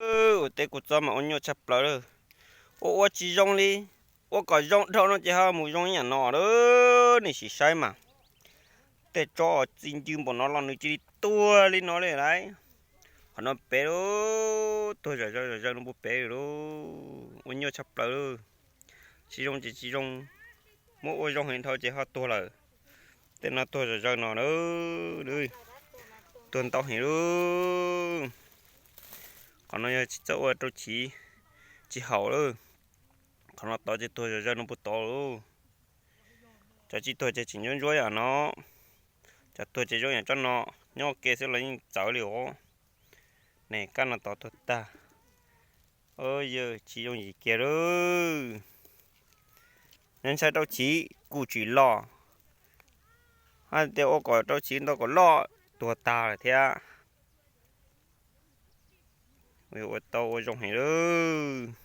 Ua teb kuv txob mas ua nyuaj tshaj plaws lawm. Ua ua tsis zoo li, ua kom zoo dhau no ces ho mus zoo ib yam no lawm. Nej sim saib mas, tej tsob txi ncw npaum no los nws cia li tuag li no li lauj. Qhov no pem lauj, tuag zom zaws zom zaws no puag pem lauj. Ua nyuaj tshaj plaws lauj. Tsis zoo ces tsis zoo, muab ua zoo heev dhau ces ho tuag lawm. Tej no tuag zom zaws no lauj, tuag ntau heev lauj. Qhov no yog tsis txawj ua rau chiv tsis haum lauj. Qhov no tod ces tuag zom zaws no puag tod lauj. Cov tsis tuag ces tseem ntsuab ntsuab yam no, cov tuag ces zoo yam tsob no, nyob ua ke xwb los yeej txawv li os. Ne, kab no tod tuag tag. Yawg, tsis yooj yim kiag lauj. Nyob ntshai rau chiv kuj tsis loj, hais tias ua kom rau chiv ntau kom loj, tuag tag lawm thiab. Ua tau ua zoo heev lauj.